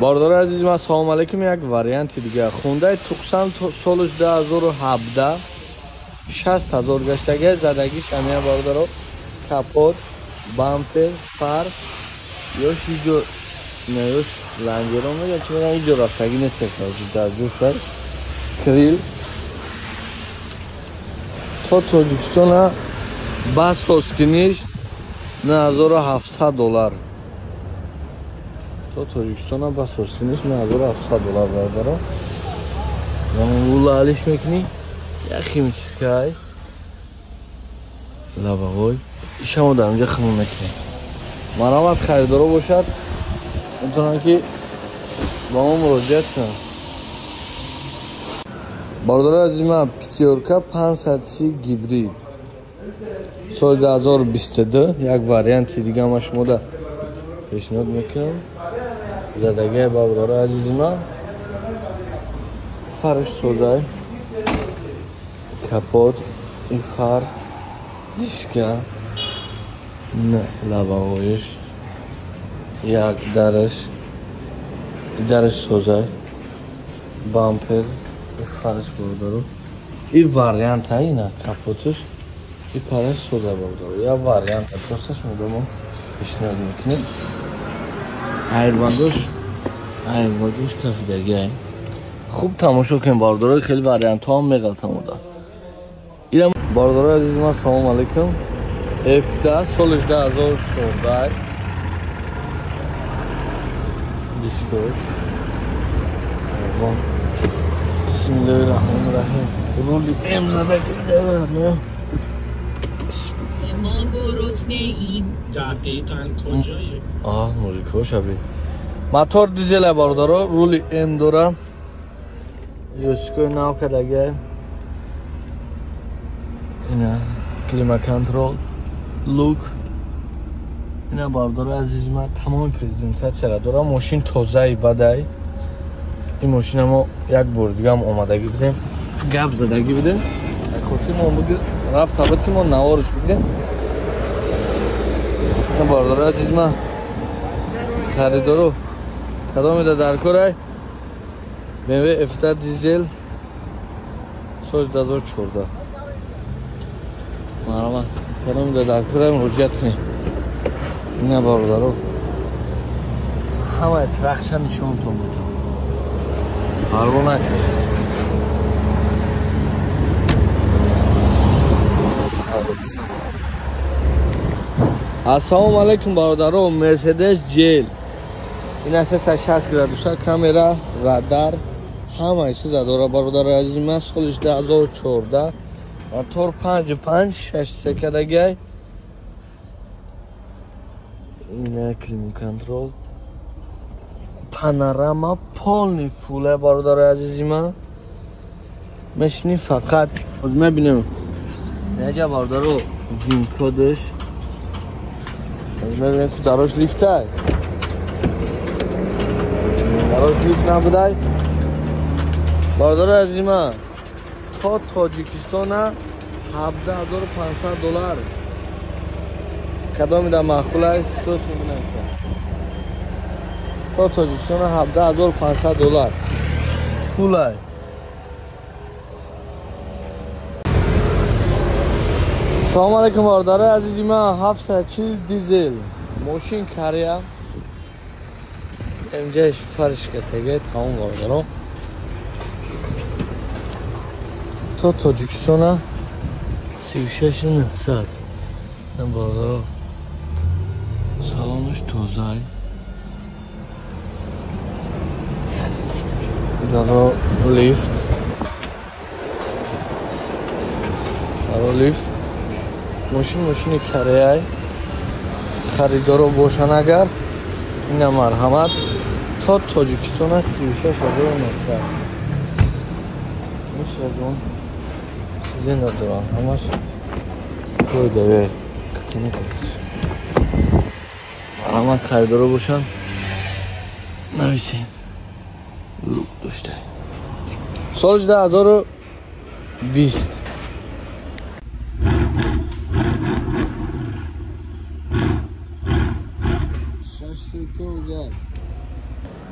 Бародари азиз ман, салом алейкум. Як варианти дига, Хундай Туксан, солиш 2017, 60 000 гаштага. Задагиш амия, бародаро: капот, бампер, фар ёш иҷо ёш лонжерон мега, чи меган, иҷо рафтагӣ нест, дар ҷӯшай крил. То Тоҷикистона бас соскиниш 9700 доллар. То Тоҷикистона бас соскиниш 9700 доллар, бародаро. Алиш мекунӣ, як химчисткай лабавой ишамо дар инҷа химон мекунем. Марҳамат, харидоро бошад, метавонанд ки ба мо муроҷиат кунанд. Бародари азизи ман, Пятёрка 530 гибрид, соли 2022, як варианти дига ма шумода пешниҳод мекунам. Задагиа, бародари азизи ман, фарш созай, капот и фар, диска, лабаҳояш, як дараш, дараш созай, бампер, фарш, бародаро. И варианта ина капоташ и параш созай, бародаро. Я варианта просто шумо мо пешниҳод мекунем. Айрбагош кафидагиай. Хуб тамошо кунем, бародаро, хеле вариантҳо ҳам меғалтам ода. Ира, бародарои азизи ман, салому алейкум. F10, соли 2014, дискош. Бисмиллоҳи раҳмони раҳим. Рули М зада. ما گرسنه ایم. دقیقا کجای؟ آه، музикаҳо шаби. Мотор дизела, бародаро, рули М дора. Ҷойстикои нав кардага. Ина климат-контрол, люк. Ина, бародари азизи ман, тамоми презентатсияра дора. Мошин тозаи бадай. Ин мошина мо як бор дигаам омадагӣ будем, гап задагӣ будем. Хотир мо рафта буд ки мо наворш бигирем. Бародари азизи ман, харидоро кадомеда дар корай, BMW F10 дизел, соли 2014, марҳамат, кадомеда дар корай, муроҷиат кунем. Ина, бародаро, ҳамаи трахша нишонтон медиҳам, парво накун. Ассалому алайкум, бародаро. Мерседес GL, ин 360 градуса камера, радар, ҳамаи чиза дора, бародари азизи ман. Соли 2014, мотор 5,5, 6 секадагай. Ина климат-контрол, панорама, полный фуле, бародари азизи ман. Мешини фақат оз мебинем. Неҷа, бародаро, VIN кодаш мебинем ку. Дарош лифтай, дарош лифт набудай, бародари азизи ман. То Тоҷикистона 17 500 доллар. Кадоми да маъқулай, сош мебинам. То Тоҷикистона 17 500 доллар, фулай. Салому алейкум, бародари азизи ман. 740 дизел, мошин Корея. Инҷаш фарш шикастага, тамом, бародаро. То Тоҷикистона 36 900, бародаро. Салонаш тозай, даро лифт, даро лифт. Мошин мошини Кореяй. Харидоро бошанд агар, ина марҳамат, то Тоҷикистона 36 900. Ҳеч ягон чизе надоранд, ҳамаш фоидаве. Марҳамат, харидоро бошанд, нависед. Люк дошта, соли 2020.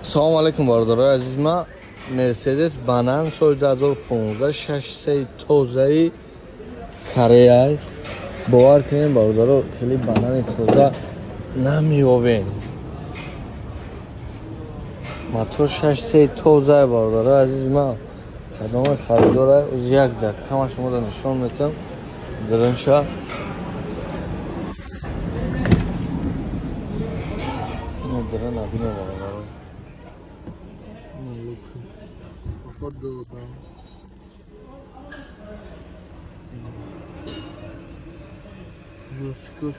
Салом алейкум бародарои азиз, ма Мерседес Банан соли 2015 63 тозаи Корея. Бовар кунед бародаро, хеле банани тоза намеёвем. Мотор 63 тоза бародарои азиз, ма кадоме харидора як дақиқа ман шуморо нишон медиҳам. Диринша ина дирин набинем бародаро.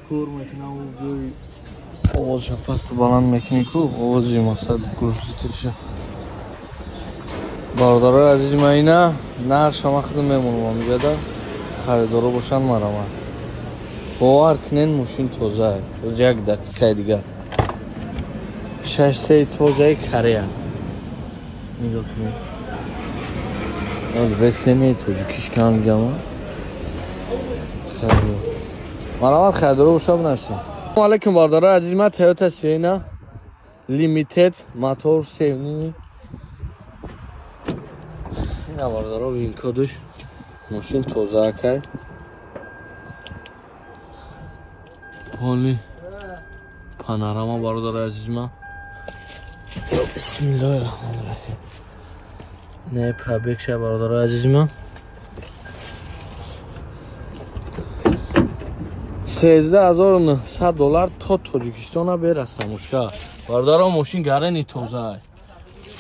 Кор мекунам, овозша пасту баланд мекунӣ ку овози мақсад гурӯшитиша. Бародарои азизи ман, ина нарша ман худам мемонам меҷада, харидоро бошанд марама. Бовар кунед, мошин тоза. Як дақиқаи дигар. 63 тозаи Корея. Нигоҳ кунед. Беслене тоҷикиш кам гама. Марҳамат, харидоро бошад бинависед. Салом алейкум бародарои азизи ман, Toyota Sienna Limited мотор 3.5. Ина бародаро вин-кодаш, мошин тоза акай. Ҳоли панорама бародарои азизи ман. Бисмиллоҳи раҳмони раҳим. Не пробег ша бародарои азизи ман. 13900 доллар то Тоҷикистона берасам мушка. Бародаро, мошин гарени тоза.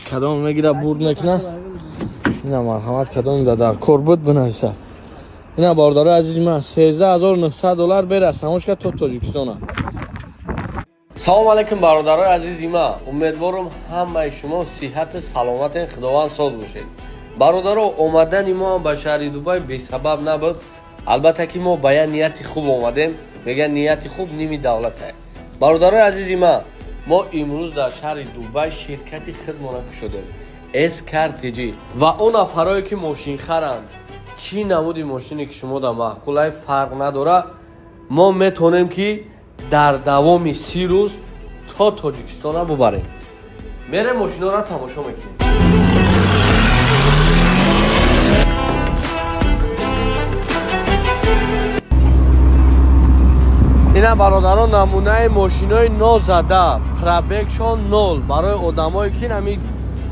Кадом мегира бурд мекуна. Ина марҳамат, кадом дар кор буд бинависа. Ина бародарои азизи ман, 13900 доллар берасам мушка то Тоҷикистона. Салом алейкум бародарои азизи ман. Умедворам ҳамаи шумо сиҳату саломатен, Худованд соз бошед. Бародаро, омадани мо ба шаҳри Дубай бесабаб набуд. Албатта ки мо ба як нияти хуб омадем. Мегӯянд нияти хуб ними давлат аст. Бародарои азизи ман, мо имрӯз дар шаҳри Дубай ширкати худмона кушодем, SKRTG. Ва он нафарое ки мошинхаранд, чӣ намуди мошине ки шумо дар маъқулай фарқ надора, мо метавонем ки дар давоми 30 рӯз то Тоҷикистона бубарем. Мерем мошинҳоро тамошо мекунем. Ина бародарон намунаи мошинои нозада, пробегшон нол, барои одамое ки нами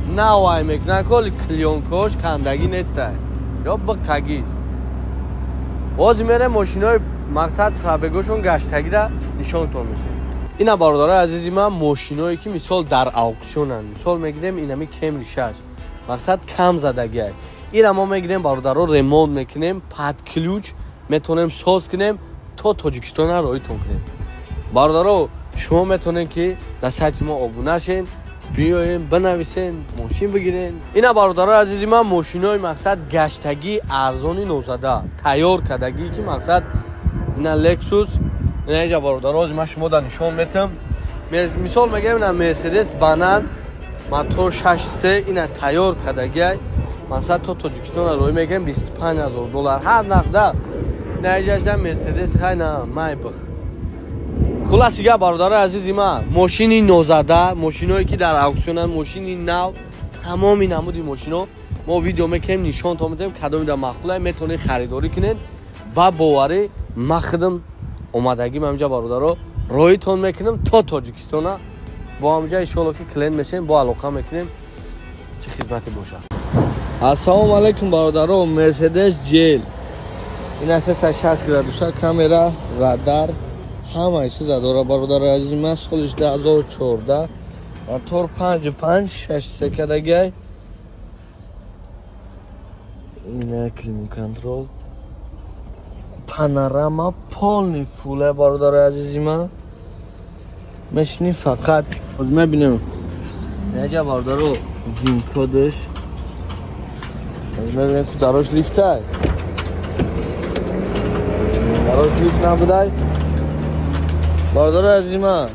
навай мекунанд, коли клёнкош кандагӣ нестай ё биқагиш. Боз мерем мошинои мақсад пробегошон гаштагида нишонтон медиҳем. Ина бародарои азизи ман, мошиное ки мисол дар ауксионанд, мисол мегирем инами Camry 6, мақсад кам задагиай. Ина мо мегирем бародаро, ремонт мекунем, под ключ метавонем соз кунем, то Тоҷикистона роитон кунем. Бародаро, шумо метавонед ки дар сайти мо обуна шен, биёем, бинависен, мошин бигирен. Ина бародарои азизи ман, мошинои мақсад гаштагӣ арзони нозада, тайёр кардагӣ ки мақсад ина Lexus, ина инҷа бародаро, ман шумо дар нишон метам. Мисол мегирем ина Mercedes Банан мотор 63, ина тайёр кардагӣ, мақсад то Тоҷикистона роӣ мекунем 25000 доллар ҳар нақда. Наиҷашда Мерседес хайна Майбах. Хулоса гап бародарои азизи ман, мошини нозада, мошиное ки дар ауксионанд, мошини нав, тамоми намуди мошино мо видео мекунем, нишонтон медиҳем, кадоми дар маъқулай метавонед харидорӣ кунед. Ба боварӣ ман худам омадагим ҳамҷа бародаро роитон мекунам то Тоҷикистона. Бо ҳамҷа иншоалло ки клиент мешавем, бо алоқа мекунем, чӣ хидмате бошад. Ассалому алайкум бародаро, Мерседес GL. Ина 360 градуса камера, радар, ҳамаи чиза дора бародарои азизи ман. Соли 2014, мотор 5.5, 6 кадагай. Ина климат контрол, панорама полный фуле бародарои азизи ман. Мешини фақат боз мебинем. Наҷа бародаро вин-кодаш. Боз мебинем ку дарош лифтай. Дарош лифт набудай. Бародарои азизи ман,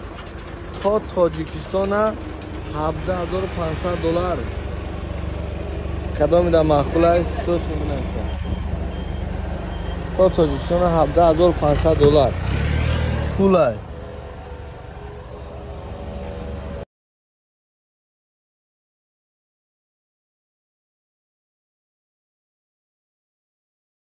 то Тоҷикистона 17500 доллар. Кадоми дар маъқулай сош мебинависад. То Тоҷикистона 17500 доллар. Фулай.